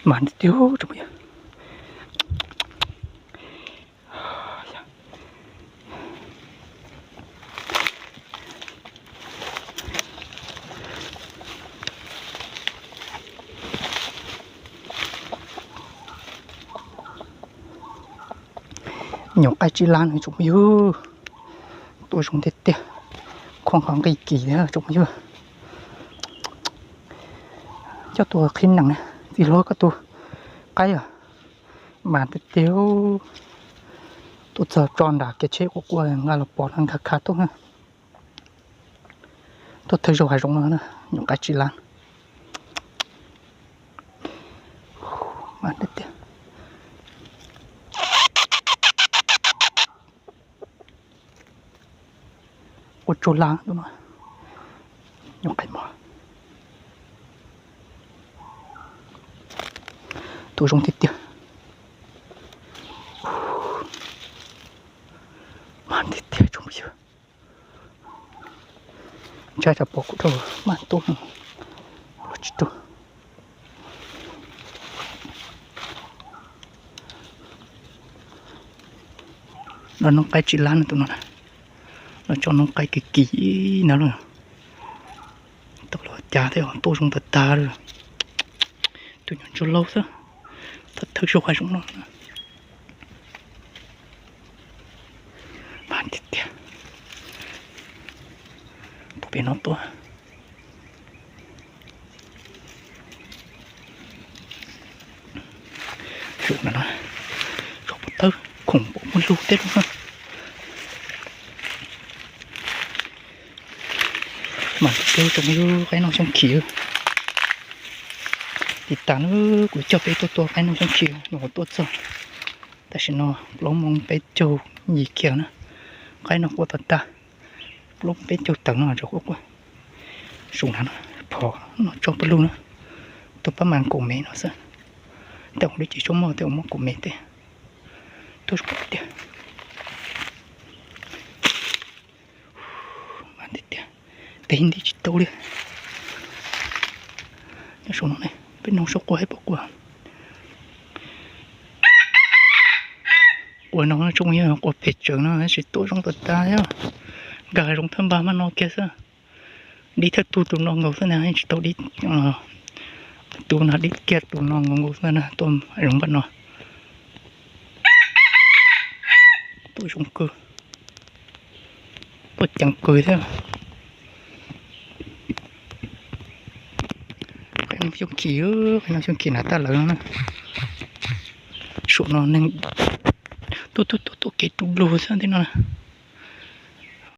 Mas tiag tiag tsoom phooj ywg. Nyuam qaib tsib lab no tsoom phooj ywg, tuaj zoo tiag tiag, khoom qhov nqi kis thiab tsoom phooj ywg. Coj tuaj qhib nees, txiv hlob koj tus qaib os, mas tiag tiag. Tuaj txog tso nram kev tsheb quaj quaj nqa los pov no nkag khav tuaj na. Tuaj thawj zaug hav zoov no na, nyuam qaib tsib lab. Mas tiag tiag. Ua tsaug lab tus no, nyuam qaib mos. Tus zoo tiag tiag. Mas tiag tiag tsoom phooj ywg. Ntshai tsam pom kuv rau maj tub los tsis tuag. Los noob qaib tsib lab no tus no na, los tso noob qaib kis kis na los. Tau los cas thiab tuaj zoo tag tag li. Tus nyuam ntsuag laus xwb, thawj zaug hav zoov no. Mas tiag tiag. Tuaj pem no tuaj. Zaum no, zaum pov tawb khoom pom muaj lug teb lug na. Mas tiag tiag tsoom phooj ywg, qaib no xyoo khis. Tiv tas na, kuv coj peb tuaj tua qaib no xyoo khis, nws kuj tuaj txog. Tam sim no plaub moos peb caug yim kiag na. Qaib no quaj tag tag, plaub peb caug tawm no rau quaj quaj. Zaum no, phom no tso pawg lug na, tuaj pab mas kaum mev no xwb. Tej ua lub cev tshuaj moj tej ua muab kaum mev tej. Tuaj zoo tiag. Mas tiag tiag, teb nti tsis tau li. Nyob saum no ne, peb noog saib quaj hais pom quaj. Quaj no tsoom phooj ywg, quaj pes tsawv no tab sis tuaj zoo tag tag thiab. Nkag hav zoov thawj npag mas no kiag xwb. Dib thawj tug tus no nkaus xwb na, tsis tau dib, tus no dib kiag tus no nkaus nkaus xwb na, tuaj hav zoov npaj no. Tuaj zoo kawg, tuaj ceev kawg thiab. Qaib no xyoo khis, qaib no xyoo khis hnav tag lawm no na. Saum no neeg tuaj tuaj tuaj tuaj kev du lug xwb tej no na.